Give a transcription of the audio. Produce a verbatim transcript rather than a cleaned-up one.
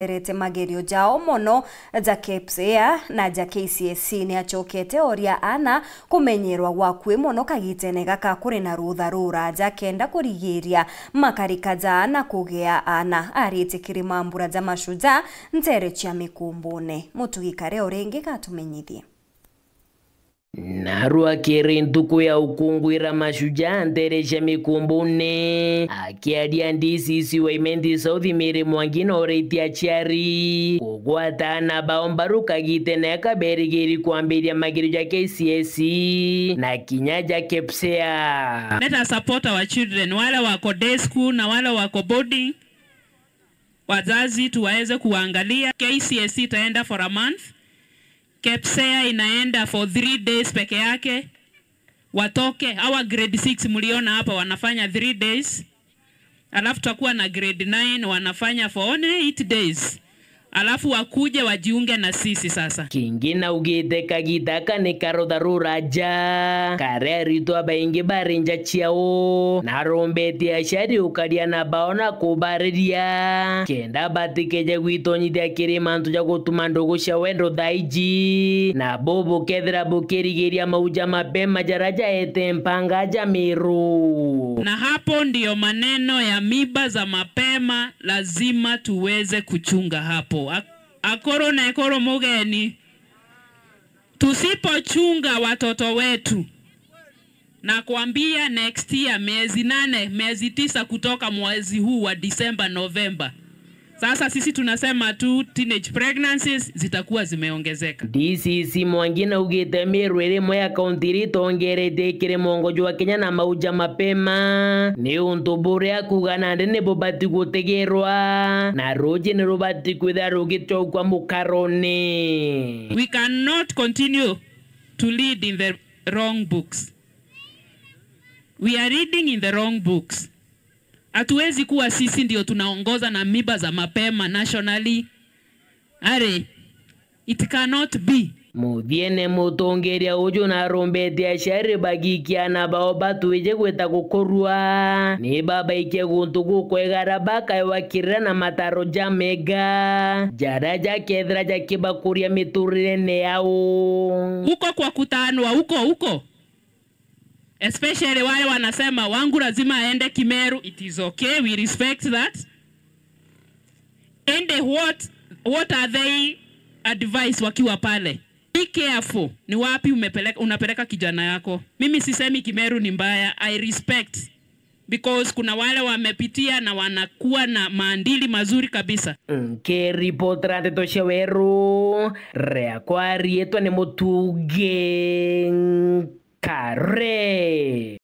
erete magerio jao mono ja KPSEA na ja KCSE, ni acokete oria ana kumenyerwa gwakui mono kagitene gaka kuri na rutha ruraja kenda kurigiria makarika ja ana kugea ana. Arite kiri mambura ja Mashujaa ntere cia Mikumbune. Mutugi Kare o ringi gatumenyithie. Narua kiri ntuku ya ukungwira Mashujaa ntere cia Mikumbune, akiaria D C C wa Imenti South Mary Mwangi na uritie aciari kugwata ana bao mbaru kagitene kaberigiri kwambiria magerio ja KCSE na kinya ja KPSEA. Let us support our children, wale wako day school na wale wako boarding, wazazi tuweze kuangalia. KCSE itaenda for a month, KPSEA inaenda for three days peke yake, watoke. Hawa grade six mliona hapa wanafanya three days, alafu tutakuwa na grade nine wanafanya for only eight days, alafu wakuje wajiunge na sisi sasa. Kingi naugite kagita aka ni karutha ruraja, karia aritwa baingi bari nja ciao, na arombetie aciari ukaria na bao na kubariria, kenda batikeje gwitonyithia kiri mantu ja gutuma ndugu cia wendo thaa iji, na bo bukethira bukirigiria mauja mapema jara jaete mpanga ja Miru. Na hapo ndio maneno ya miba za mapema lazima tuweze kuchunga hapo. Ak-, akoro na ekoro mugeni, tusipochunga watoto wetu, nakwambia next year, miezi nane, miezi tisa kutoka mwezi huu wa December, November. Sasa sisi tunasema tu teenage pregnancies zitakuwa zimeongezeka. D C C Mwangi naugite Miru iri imwe ya kaunti iria itongeretie kiri mwongo jwa Kenya na mauja mapema, ni untu buria kuuga nandi ni bubati gutegerwa, na ruji ni rubati kwithira rugicookua mukarone. We cannot continue to lead in the wrong books. We are reading in the wrong books. Hatuwezi kuwa sisi ndio tunaongoza na miba za mapema nationally. Are, it cannot be. Muthiene, mutongeria uju na arombetie aciari bagikia ana bao batwije gwita gukurua, ni babaikie guntu gukwega aria bakaewa kirira na mataro ja mega, jaria jakethira jakibakuria miturirene yao. Huko kwa kutanwa huko huko, especially wale wanasema wangu lazima aende Kimeru, it is okay, we respect that. And what, what are they advice wakiwa pale? Be careful, ni wapi umepeleka, unapeleka kijana yako. Mimi sisemi Kimeru ni mbaya, I respect, because kuna wale wamepitia na wanakuwa na maadili mazuri kabisa. Nkiripotera ndeto cia weru, riakwa riitwa ni Mutugi Kare.